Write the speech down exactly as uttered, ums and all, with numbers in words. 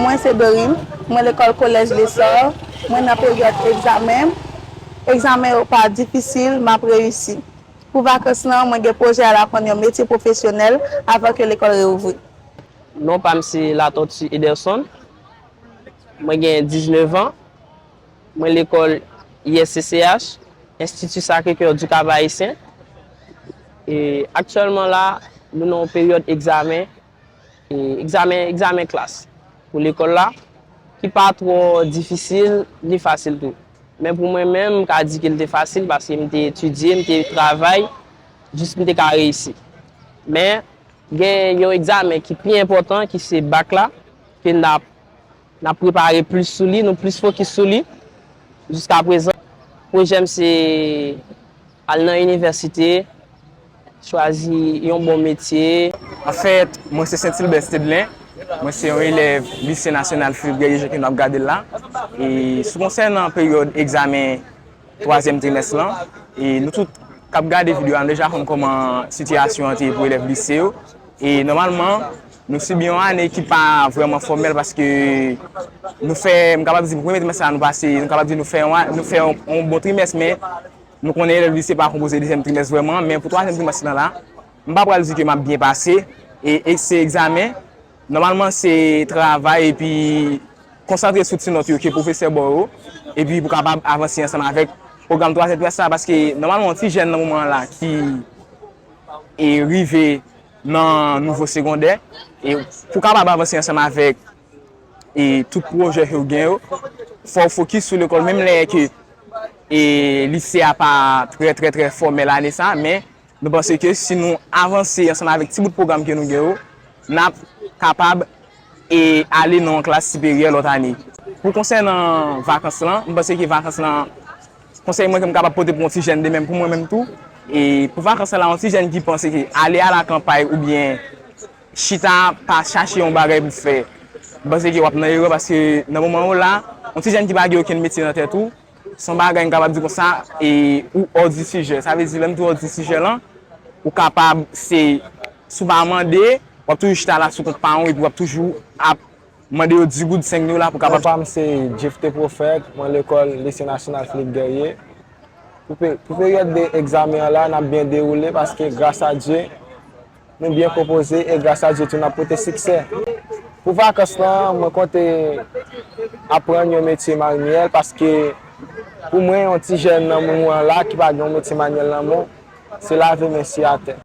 Mwen se Dorine, mwen lekòl Kolèj Lesor, mwen nan peryòd egzamen. Egzamen yo pa difisil, m ap reyisi. Pou vakans lan, mwen gen pwojè al aprann yon metye pwofesyonèl avan ke lekòl reouvri. Non pa m se Latortue Ederson, mwen gen diznèf an, mwen lekòl I S C C H, Institut Sacré-Cœur du Cap-Haïtien. E aktyèlman la, nou nan yon peryòd egzamen, e egzamen, egzamen klas pou lekòl la, ki pa twò difisil ni fasil tou. Men pou mwen menm, m ka di ke l te fasil paske m te etidye, m te travay, jis m te ka reyisi. Men gen yon egzamen ki pi enpòtan, ki se bak la, ke n ap, n ap prepare plis sou li, nou plis fokis sou li. Jiska prezan, pwojè m se al nan inivèsite, chwazi yon bon metye. Anfèt, mwen se Saint Sylvestre Stedelin. Mwen se yon elèv Lise Nasyonal Philippe Guerrier, jan ke nou ap gade l la. E sou konsènan peryòd egzamen twazyèm trimès lan, e nou tout k ap gade videyo a, nou deja konn kòman sitiyasyon an te ye pou elèv lise yo. E nòmalman, nou sibi yon ane ki pa vrèman fòmèl paske nou fè, m kapab di, pou premye trimès la, nou pase, nou kapab di nou fè yon, nou fè yon, yon bon trimès, men nou konnen elèv lise pa konpoze dezyèm trimès vrèman, men pou twazyèm trimès lan la, m pa pral di ke m ap byen pase, e, e se egzamen, nòmalman se travay epi konsantre sou ti nòt yo ke pwofesè ba w yo, epi pou kapab avanse ansanm avèk pwogram twazyèm trimès la, paske nòmalman yon ti jèn nan moman an la ki e rive nan nivo segondè, e pou kapab avanse ansanm avèk e tout pwojè ke w gen yo, fò w fokis sou lekòl, menm lè ke e lise a pa trè, trè, trè fòmèl ane sa, men nou panse ke si nou avanse ansanm avèk ti bout pwogram ke nou gen yo, n ap kapab e ale nan yon klas siperyè lòt ane. Pou konsènan vakans lan, m panse ke vakans lan, konsèy mwen ke m kapab pote pou yon ti jèn de menm, pou mwen menm tou, e pou vakans lan, yon ti jèn ki panse ke ale alakanpay oubyen chita pa chache yon bagay pou fè, m panse ke w ap nan erè paske nan moman yo la, yon ti jèn ki pa gen okenn metye nan tèt ou, se yon bagay m kapab di konsa, e ou hors du sujet. Sa vle di, lè m di w hors du sujet lan, ou kapab se, si w pa mande, w ap toujou chita la sou kont paran w epi w ap toujou ap mande yo di goud, senk goud la pou kapab. Non pa m se Jephte Prophète, mwen lekòl Lise Nasyonal Philippe Guerrier. Pou pe-, pou peryòd de egzamen an la, n ap byen dewoule paske gras a Dye, nou byen konpoze e gras a Dye tou n ap pote siksè. Pou vakans lan, mwen konte aprann yon metye manyèl paske pou mwen, yon ti jèn nan moman an la ki pa gen yon metye manyèl nan men w, se lave men sou atè.